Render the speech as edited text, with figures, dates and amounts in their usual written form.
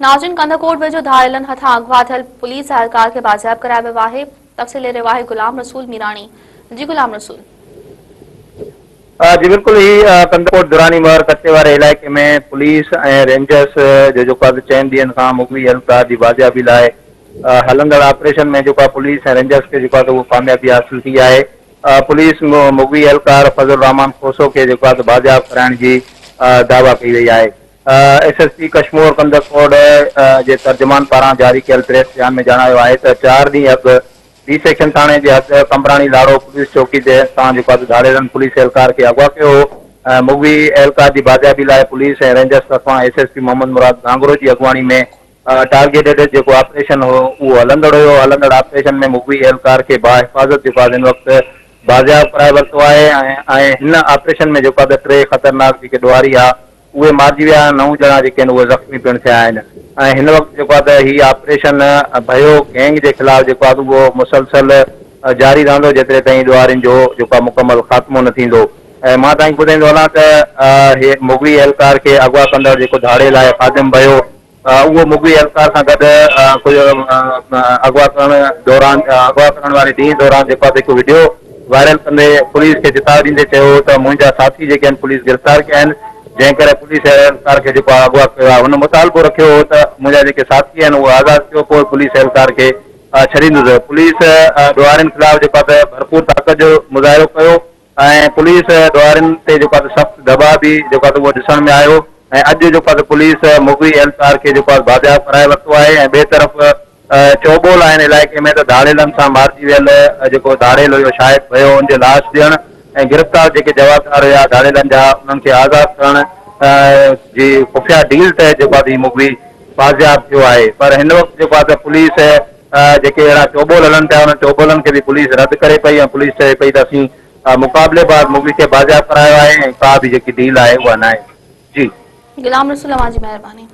ناظرين ڪنڌڪوٽ ويجهو ڌاڙيلن هٿان اغوا ٿيل پوليس اهلڪار کي بازياب ڪرايو ويو آهي، تفصيل لي رهيو آهي غلام رسول ميراڻي، جي غلام رسول. جي بلڪل هي ڪنڌڪوٽ دراني مهر ڪچي واري علائقي ۾ پوليس ۽ رينجرس جو جيڪو آهي چئن ڏينهن کان مغوي اهلڪار جي بازيابي لاء هلندڙ آپريشن ۾ جيڪو آهي پوليس ۽ رينجرس کي جيڪو آهي اهو ڪاميابي حاصل ٿي آهي پوليس مغوي اهلڪار فضل الرحمان کوسو کي جيڪو آهي بازياب ڪرائڻ جي دعويٰ ڪئي وئي آهي. S S P Kashmore Kandhkot جي ترجمان پاران جاري ڪيل پريس بيان ۾ ڄاڻايو آهي ته چار ڏينهن اڳ بي سيڪشن ٿاڻي جي حد قمبراڻي لاڙو پوليس چوڪي تي تان جيڪو آهي ڌاڙيلن پوليس اهلڪار کي اغوا ڪيو هو ۽ مغوي اهلڪار جي بازيابي لاء پوليس ۽ رينجرز طرفان S S P Muhammad Murad Ghanghro جي اڳواڻي ۾ ٽارگيٽيڊ جيڪو آپريشن هو اهو هلندڙ هيو هلندڙ آپريشن ۾ مغوي اهلڪار کي باحفاظت جيڪو آهي هن وقت بازياب ڪرائي ورتو آهي ۽ هن آپريشن ۾ جيڪو آهي ٽي خطرناڪ جيڪي ڏوهاري ها اهي مارجي ويا ۽ نو ڄڻا جيڪي آهن اهي زخمي پڻ ٿيا آهن ۽ هن وقت جيڪو آهي ته هي آپريشن ڀيو گينگ جي خلاف جيڪو آهي اهو مسلسل جاري رهندو جيتري تائين ڏوهارين جو جيڪو آهي مڪمل خاتمو نه ٿيندو ۽ مان توهان کي ٻڌائيندو هلان ته هي مغوي اهلڪار کي اغوا ڪندڙ جيڪو ڌاڙيل آهي خادم ڀيو اهو مغوي اهلڪار سان گڏ ڪجهه اغوا ڪرڻ دوران اغوا ڪرڻ واري ڏينهن دوران جيڪو آهي هڪ وڊيو وائرل ڪندي پوليس کي چتاء ڏيندي چيو هو ته منهنجا ساٿي جيڪي آهن پوليس گرفتار ڪيا آهن جنهن ڪري پوليس اهلڪار کي جيڪو آهي اغوا ڪيو آهي هن مطالبو رکيو هو ته منهنجا جيڪي ساٿي آهن اهي آزاد ڪيو پوء پوليس اهلڪار کي ڇڏيندس پوليس ڏوهارين خلاف جيڪو آهي ته ڀرپور طاقت جو مظاهرو ڪيو ۽ پوليس ڏوهارين تي جيڪو آهي سخت دٻاء به جيڪو آهي اهو ڏسڻ ۾ آيو ۽ اڄ جيڪو آهي پوليس مغوي اهلڪار کي جيڪو آهي بازياب ڪرائي ورتو آهي ۽ ٻئي طرف چوٻول آهن علائقي ۾ ته ڌاڙيلن سان مارجي ويل جيڪو ڌاڙيل هيو شاهد ڀيو ان جي لاش ڏيڻ ۽ گرفتار جيڪي جوابدار هيا ڌاڙيلن جا انهن کي آزاد ڪرڻ جي خفيه ڊيل تحت جيڪو آهي هي مغوي بازياب ٿيو آهي پر هن وقت جيڪو آهي ته پوليس جيڪي اهڙا چوٻول هلن پيا انهن چوٻولن کي به پوليس رد ڪري پئي ۽ پوليس چوي پئي ته اسين مقابلي بعد مغوي کي بازياب ڪرايو آهي ۽ ڪا به جيڪي ڊيل آهي اها ناهي. جي. غلام رسول اوهان جي مهرباني.